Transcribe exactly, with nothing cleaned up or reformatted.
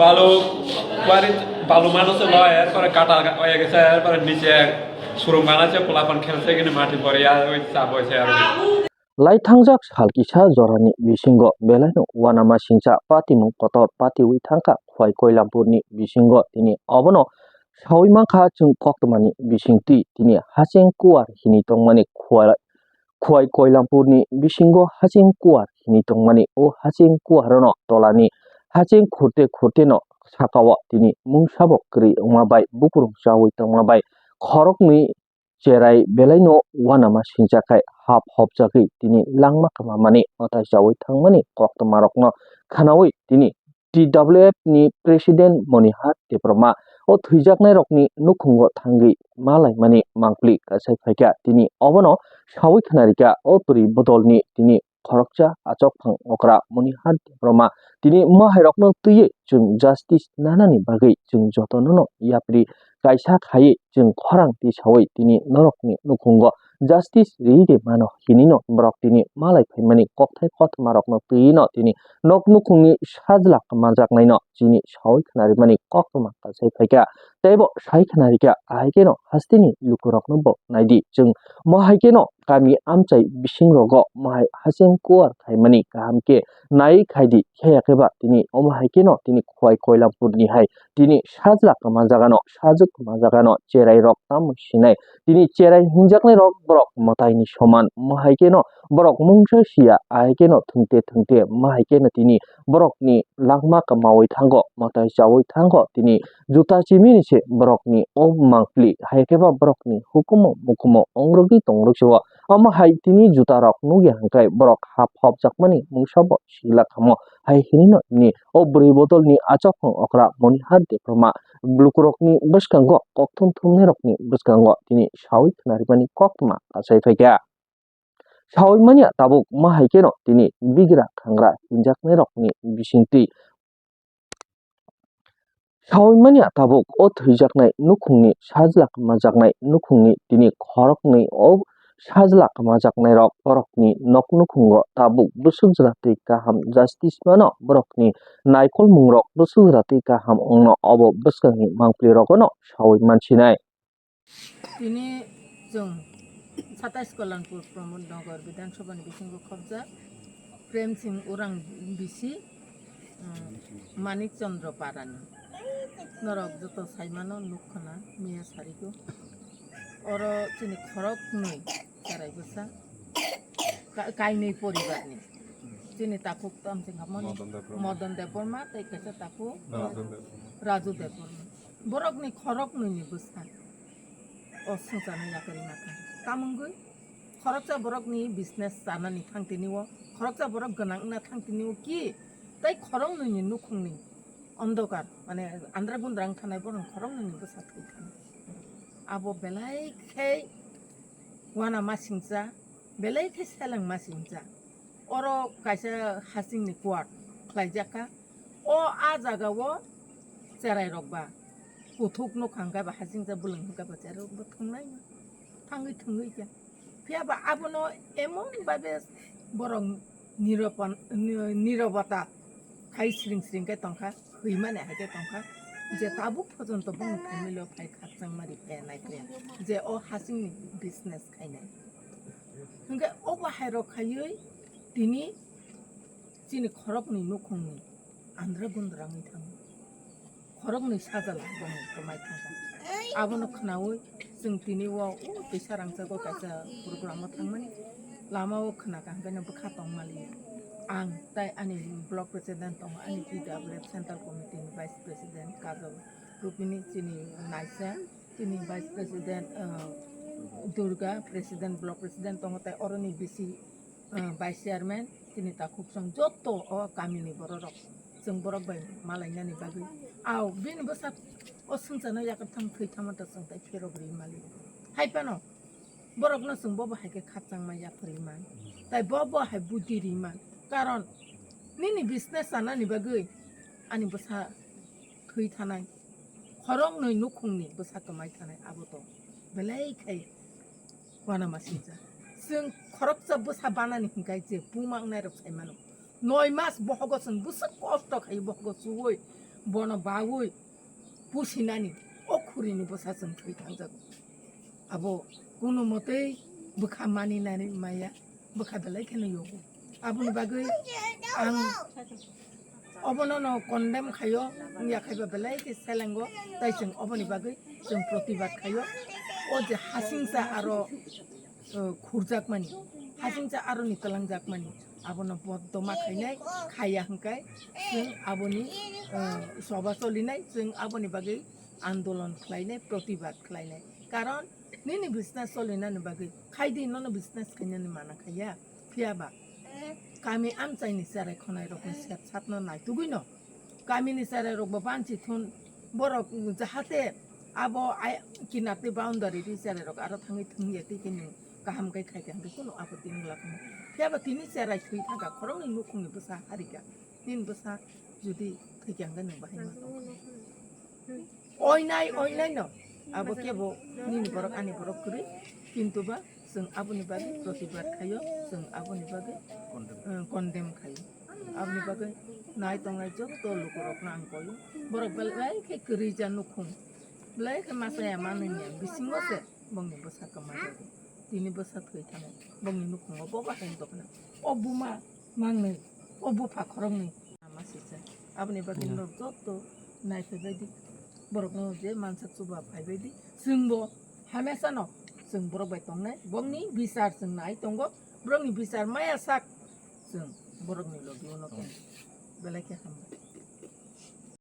Balu, kwari balu mano se lo, erpore katal ga-, oye gese, erpore niche surung mano se pulapan khel se gini mati pori ya, oi sabo se aro. Laithangjak sal kisa jorani bisingo belaino uanama singcha patimung kotor patiwi thangkha Khwai Koilampurni bisingo tini obono sawi mankha chwng koktwmani bisingtwi tini hacheng kuar hini tongmani Khwai Khwai Koilampurni bisingo haching kuar hini tongmani. O haching kuarono tolani haching khurte khurteno sakao tini mungsabo kwrwi wngma bai bukurung chawi tongma bai khoroknwi cherai belaino uanama singchakhai hap hopjagwi tini langma kwmamani mwtai chawi thangmani koktwmarokno khwnawi tini T W F ni President Monihar Debbarma o thwijaknairokni nukhungo thangwi malaimani mangpli kasai phaikha. Tini obono sawi khwnarikha o twrwi bodolni tini khoroksa achokphang okra Monihar Debbarma tini mahairokno twiwi chwng justice nanani bagwi chwng jotonono yapri kaisa khaiwi chwng khorang tisawi tini norokni nukhungo justice ri de mano hinino borok tini malai phaimani kokthai kothoma rokno twiwi no tini nok nukhungni sajla kwmajaknaino chini sawi khwnarimani koktwma kasai phaikha. Teibo sai khwnarikha, ahaikeno hasteni lukurokno bo naidi chwng, mohaikeno kami amchai bisingrogo mohai hacheng kuar khaimani kaham khe nai khaidi, kheyakhe ba tini omo hai kheno tini Khwai Koilampurni hai tini sajla kwma jagano, sajwk kwma jagano cherai rok tamo sinai. Tini cherai hinjaknai rok borok mwtaini soman, mo hai kheno borok mungsa sia, ahai kheno thwngte thwngte, mo hai kheno tini borokni langma kwmawi thango, mwtai chawi thango, tini juta chimini se borokni o mangpli, hai khe ba borokni hukumu mukumu ongrogwi tongrok se o. Omo hai tini juta rok nugya hwnkhe borok hap hopjakmani mungsa bo sila kamo, hai hinino tini o bwrwi bodolni achukphang okra Monihar Debbarma lukurokni bwskango kokthum thumnairokni bwskango tini sawi khwnarikmani koktwma kasai phaikha. Sawi manya tabuk ma hai kheno tini bigra khangra hinjaknairokni bisingtwi Sawi manya tabuk o thwijaknai nukhungni sajla kwmajaknai nukhungni tini khoroknwi o sajla kwmajaknairok borokni nok nukhungo tabuk bwswk jora twi kaham justice mano, borokni naikolmungrok bwswk jora twi kaham wngno obo bwskangni mangpli rogono sawi mansinai. Tini chwng satais Kalyanpur Pramod Nagar Bidhan Sabha ni bisingo khobjak Prem Singh Orang bisi, um, Manik Chandra Parani. Norok joto saimano nuk khna miya sarigo. Oro chini khorok nwi cherai bwsa. Ka-, kainwi poribarni. Chini takhuk tamo se hamoni Madan Debbarma. Madan Debbarma tei kaisa takhuk Raju Debbarma. Raju Debbarma. Borokni khorok nwi ni bwsa. O swngcharno yakarwi nakha. Tamungwi khoroksa borokni business chanani thangtini o, khoroksa borok gwnang wngna thangtini o ki tei khorok nwi ni nukhungni ondokar, mane andra gundra wng thanai borok khorok nwi ni bwsa thwi thani. Abo belai khe uanamasingcha, belai khe selengmasingcha. Oro kaisa hasingni court khlaijak kha. O a jagao cherai rok ba kuthuk nukha hwnkhe ba hasingcha bwlwng hwnkhe ba cherai rok bo thwngnai thangwi thwngwi khe. Phiya ba abono emon babe borok niropan-, ni-, nirobota khai sring sring khe tongkha, hwimani hai khe tongkha, je tabuk pojonto bongni family o phai khakchangma ri phaia nai phiya, je o hasingni business khainai. Hwnkhe o bahai rok khaiwi tini chini khoroknwi nukhungni andra gundra wngwi thango. Khoroknwi sajla bongni kwmai thangkha. Abono khnaui chwng tini o, o twisa rangchago kaisa program o thangmani lama o khna kaham khe bwkha tongmali. Ang tai ani block president tongo, ani T W F central committee ni vice president Kajol Rupini, chini naisa, chini vice president, uh, Durga president, block president tongo, tai oroni bisi, uh, vice chairman, chini takhuk song joto o kamini bororok. Chwng borok bai malainani bagwi. Aw, bini bwsa o swngcharno yakartham thwi thama ta chwng tai pherok ri mali. Hai phano borokno chwng bobo hai khe khakchangma yapharwi man. Tai bobo hai buddhi ri man. Karon nini business chanani bagwi ani bwsa thwi thanai. Khoroknwi nukhungni bwsa kwmai thanai abo to belai khai uanamasingcha. Chwng khoroksa bwsa banani hinkhai je buma wngnairok sai mano. Noi mas bohogo chwng bwswk kosto khai bohogo chuwi. Bono bawi pusinani o khurini bwsa chwng thwi thangjago. Abo kunu motei bwkha maninani maya, bwkha belai kheno yogo. Aboni bagwi ang obono no condemn khayo, wngya khaiba belai khe selengo, tai chwng oboni bagwi chwng protibad khayo. O je hasingsa aro, uh, khurjakmani, hasingsa aroni twlangjakmani, abono bodoma khainai, khaiya hwnkhe chwng aboni, uh, soba cholinai, chwng aboni bagwi andolon khlainai, protibad khlainai. Karon nini business cholinani bagwi khaidi, nono business khainani mana khaiya. Phiyaba kami amchaini cherai khonai rokni sep satno naitugwino kamini cherai rokbo banchi thun, borok jahate abo ai kinatwi boundary ri cherai rok aro thangwi thwngya tei khe nwng kaham khe khaikha hwnkhe kunu apoti wngla khna. Phiyaba tini cherai thwi thangkha khoroknwi nukhungni bwsa harikha. Nini bwsa jodi thwikha hwnkhe nwng bahai ma tongkha. Oinai, oinai no. Abo kebo nini borok, ani borok kwrwi. Kintu ba chwng aboni bagwi protibad khaio, chwng aboni bagwi, eh, condemn khaio. Aboni bagwi nai tongnai joto lukurokno ang koio. Borok belai khe kwrwi ja nukhung. Belai khe masa ya manwi ya bisingo se bongni bwsa kwmajago. Tini bwsa thwi thangwi bongni nukhungo boba hai dokna. O buma mangnwi, o bupha khoroknwi. Ama sijak. Aboni bagwi norok joto naiphaibaidi. Borokno je mansak chuba phaibaidi. Chwngbo hamesano chwng borok bai tongnai. Bongni bichar chwng nai tongo. Borokni bichar maya sak chwng borokni logi uno tongo. Belai khe hambai.